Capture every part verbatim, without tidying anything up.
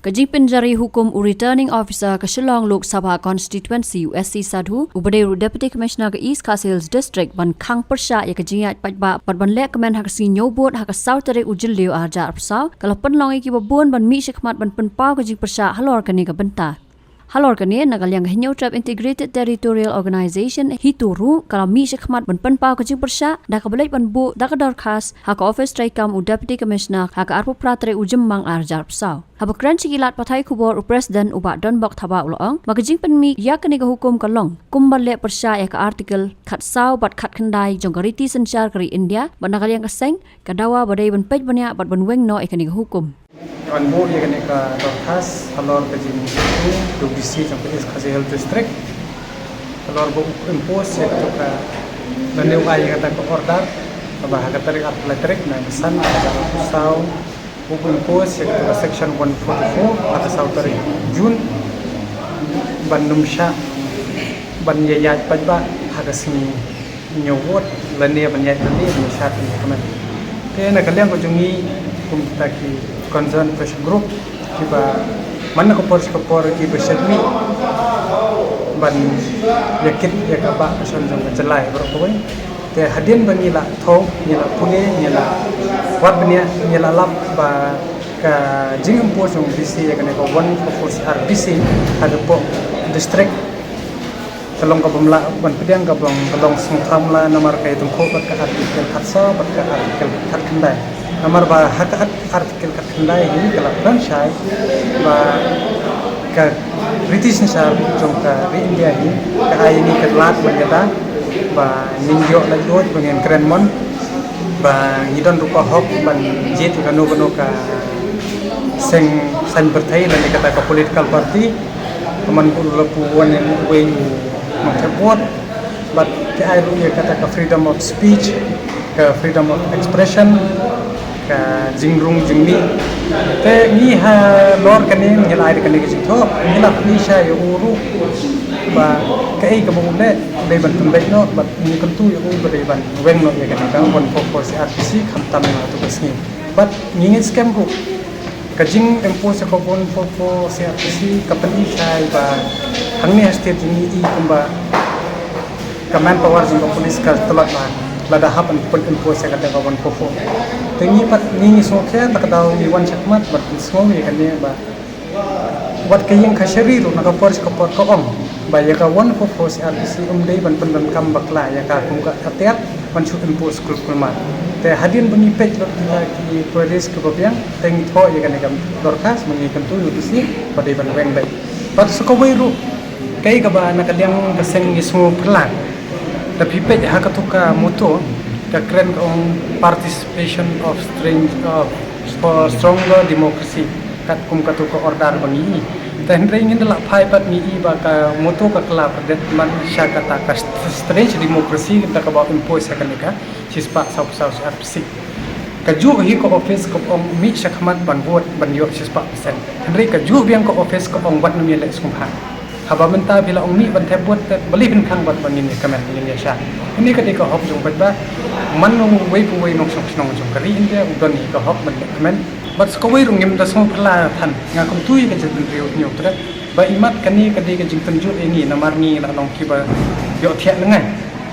Ka jingpynjari hukum u Returning Officer ka Shillong Lok Sabha Constituency, u S C Sadhu, uba dei ruh Deputy Commissioner ka East Khasi Hills District, ban khang pyrshah ïa ka jingïaid paidbah bad ban leh kmen ha ka sngi Ñiewbud ha ka saw tarik u Jylliew arhajar arphew saw, ka la pynlong ïa kiba bun ban mih shakhmat ban pynpaw ka jingpyrshah halor kane ka bynta. Halor kane, na ka liang ka Hynñiewtrep Integrated Territorial Organization, HITO ruh ka la mih shakhmat ban pynpaw ka jingpyrshah da kaba leit ban buh da ka dorkhas ha ka ophis treikam u Deputy Commissioner ha ka arphew phra tarik u Jymmang arhajar arphew saw. Haba kren sha ki lad pathai khubor, u President u Bah Donbok Thabah u la ong ba ka jingpynmih ïa kane ka hukum ka long kumba leh pyrshah ïa ka Article khatsaw bad khatkhyndai jong ka Riti Synshar ka ri India, bad na ka liang ka seng ka dawa ba dei ban peit bniah bad ban weng noh ïa kane ka hukum. Ban buh ïa kane ka dorkhas halor ka jingïathuh u DC jong ka East Khasi Hills District halor ba u impose ïa kata ka, lane u ai ïa kata ka order, ba ha ka tarik arphew lai tarik na ka san, ka tarik arphew saw, u impose ïa kata ka section one forty-four ha ka saw tarik June, ban nym shah ban ïaid paidbah ha ka sngi Ñiewbud lane ban ïaid lane ban ïashad ïa ka met. Te na ka liang ka jong ngi kum kita ki concern pressure group, kiba man na ka por sha ka por kiba shad mih ban ïakit ïa ka bah ka shon jong ka jylla baroh kawei. Te hadien ba ngi la thoh, ngi la pule, ngi la wad bniah, ngi la lap ba ka jingimpose jong u DC ïa kane ka one forty-four C R B C ha ka pok district, ka long ka bym lah ban pdiang, ka long, ka long sngewthuh la namar ka ïatyngkhuh bad ka Article khatsaw bad ka Article khatkhyndai. Namar ba ha ka Art-, Article khatkhyndai hi ka la pynshai ba ka Riti Synshar jong ka ri India hi ka ai ïa ngi ka lad ban ïada ba ngin ïoh laitluid ba ngin kren mon, ba ngi don ruh ka hok ban jied ïa kano kano ka seng saiñ pyrthei lane kata ka political party. Ka man ka la pynwan ïa uwei u nongthep vote, bad ka ai ruh ïa kata ka freedom of speech, ka freedom of expression, ka jingrung jingmih. Te ngi halor kane ngi la ai da kane ka jingthoh, ngi la pynshai ïa u ruh ba kaei kaba u leh dei ban pynbeit noh, bad ngi kyntu ïa u ba dei ban weng noh ïa kane ka one forty-four C R B C khamtam ha tu ka sngi. Bad ngi ngeit skhem ruh ka jingimpose ïa ka one forty-four C R B C ka pynshai ba hangne ha state ngi i kumba ka manpower jong ka police ka tlot la, lada hap ban pyn-impose ïa kata ka one forty-four. Te ngi pat ngi, ngi sngewkhia, ta ka daw ngi wan shakhmat bad pynsngew ïa kane ba wat ka ïing kashari ruh na ka por sha ka por ka ong ba ïa ka one forty-four C R B C um dei ban pyndonkam bakla ïa ka kum ka atiat ban shu impose kulkul mar. Te hadien ba ngi peit lut kita ki queries kiba biang, te ngi thoh ïa kane ka dorkhas, ba ngi kyntu ïa u DC ba dei ban weng beit. Bad sa kawei ruh, kaei kaba na ka liang ka seng ngi sngewphylla, da phi peit ha katu ka motto ka kren ka ong participation of strange, of, for stronger democracy, katkum katu ka order ba ngi i. Te hynrei ngin da lah phai pat ngi i ba ka motto ka kylla pyrdet man sha kata ka st-, strange democracy, kata kaba impose ha kane ka shispah sawphew saw C R B C. Kajuh hi ka office ka ong mih shakhmat ban vote ban ïoh shispah percent. Hynrei kajuh biang ka office ka ong wat nym ïaleh sngewbha. Haba mynta phi la ong mih ban thep vote te balei phin khang ban, ban ngin ïakmen, ngin ïashad. Kane ka dei ka hok jong paidbah. Man uwei pa uwei nongshong shnong jong ka ri India u don hi ka hok ban leh kmen. Bad sa kawei ruh ngim da sngewphylla than, nga kyntu ïa ka jaitbynriew Hynñiewtrep ba imat kane ka dei ka jingtynjuh ïa ngi namar ngi la long kiba ïohthiah lyngngai.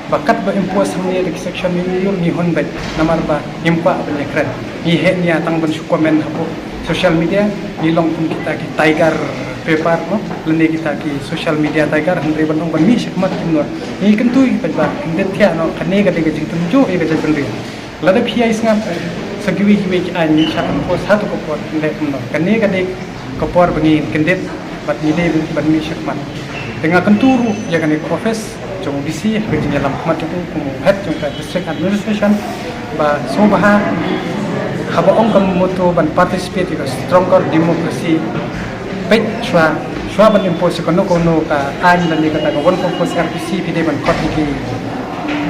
Ba katba impose hangne da ki section ngi ïoh ngi hun beit namar ba ngim kwah ban ïakren. Ngi heh nia tang ban shu comment hapoh social media, ngi long kum kita ki tiger paper, no, lane kita ki social media tiger, hynrei ban ong ban mih shakhmat kim nud. Ngi kyntu ïa ki paidbah, khyndiat thiah noh, kane ka dei ka jingtynjuh ïa ka jaitbynriew. Lada phi ïai sngap sa kiwei kiwei ki aiñ ngi shah impose ha tu ka por, hynrei kumno. Kane ka dei ka por ba ngi kyndit bad ngi dei ban mih shakhmat. Te nga kyntu ruh ïa kane ka office jong u DC ha ka jingïalam khmat jong u kum u head jong ka district administration ba sngewbha haba ong ka motto ban participate ïa ka stronger democracy, peit shuwa, shuwa ban impose ïa kano kano ka aiñ lane kata ka one forty-four C R B C phi dei ban khot ïa ki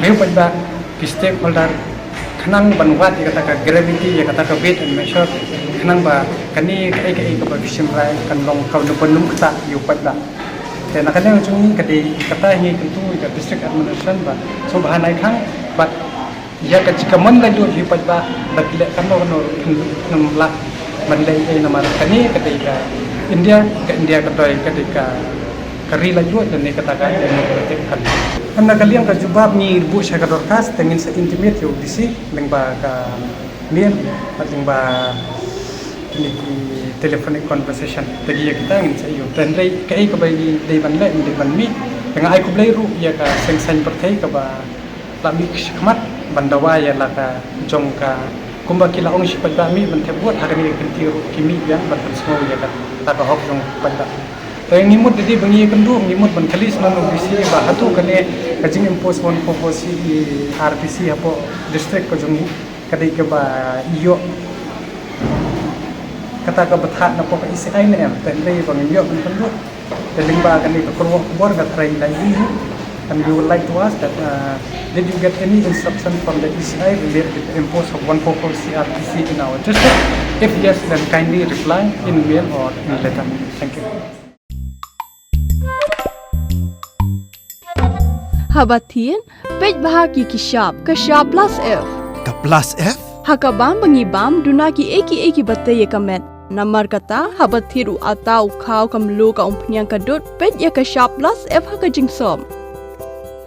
riew paidbah, ki stakeholder, khnang ban wad ïa kata ka gravity, ïa kata ka weight and measure, khnang ba kane kaei kaei kaba phi shim rai kan long kaba nym ktah ïa u paidbah. Te na ka liang jong ngi ka dei kata hi ngi kyntu ïa ka district administration ba sngewbha nai khang bad ïa ka jingkmen laitluid hi paidbah, bad leh kano kano phin nym lah ban leh ei namar kane ka dei ka India, ka India ka dei ka dei ka ka ri la ïoh, lane kata ka democratic country. Em, na ka liang ka jubab ngi buh sha ka dorkhas, te ngin sa intimate ïa u D C lyngba ka mail bad lyngba kine ki telephonic conversation. Te ïa kita ngin sa ïoh. Te hynrei kaei kaba ngi dei ban leh, ngi dei ban mih. Te nga ai khublei ruh ïa ka seng saiñ pyrthei kaba la mih shakhmat ban dawa ïa la ka jong ka, kumba ki la ong shi paidbah mih ban thep vote, ha kane ka kynti ruh ki mih biang ban pynsngew ïa ka la ka hok jong paidbah. Te ngi mut da dei ba ngi ïakynduh, ngi mut ban kylli sha u D C ba hato kane ka jing impose one four four C E R P C hapoh district ka jong ngi ka dei kaba ïoh kata ka bthah na pok E C I ne em. Te hynrei ba ngim ïoh ban pynduh. Te lyngba kane ka kyrwoh khubor nga tharai ngi la ïohi. And we would like to ask that, uh, did you get any instruction from the E C I related with the impose of one four four C R P C in our district? If yes, then kindly reply in mail or in letter. Thank you. Haba thied, peit bha ki ki shap, ka shap plus F. Ka plus F? Ha ka bam ba ngi bam, duna ki ei ki ei kiba tei ïa ka met. Namar kata, haba thied u atta, u khaw, ka mluh, ka umphniang, ka dud, peit ïa ka shap plus F ha ka jingsop.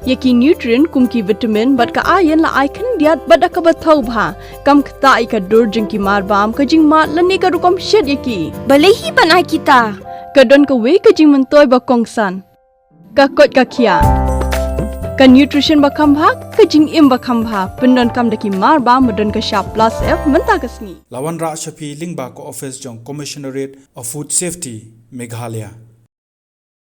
Ïa ki nutrient kum ki vitamin bad ka iron la ai khyndiat bad da kaba thaw bha. Kam ktah ïa ka dur jong ki mar bam, ka jingmad lane ka rukom shet ïa ki. Balei hi ban ai kita? Ka don kawei ka jingmyntoi ba kongsan. Ka koit ka khiah. Ka nutrition ba kham bha, ka jingim ba kham bha. Pyndonkam da ki mar bam ba don ka shap plus F mynta ka sngi. La wanrah sha phi lyngba ka ophis jong Commissionerate of Food Safety, Meghalaya.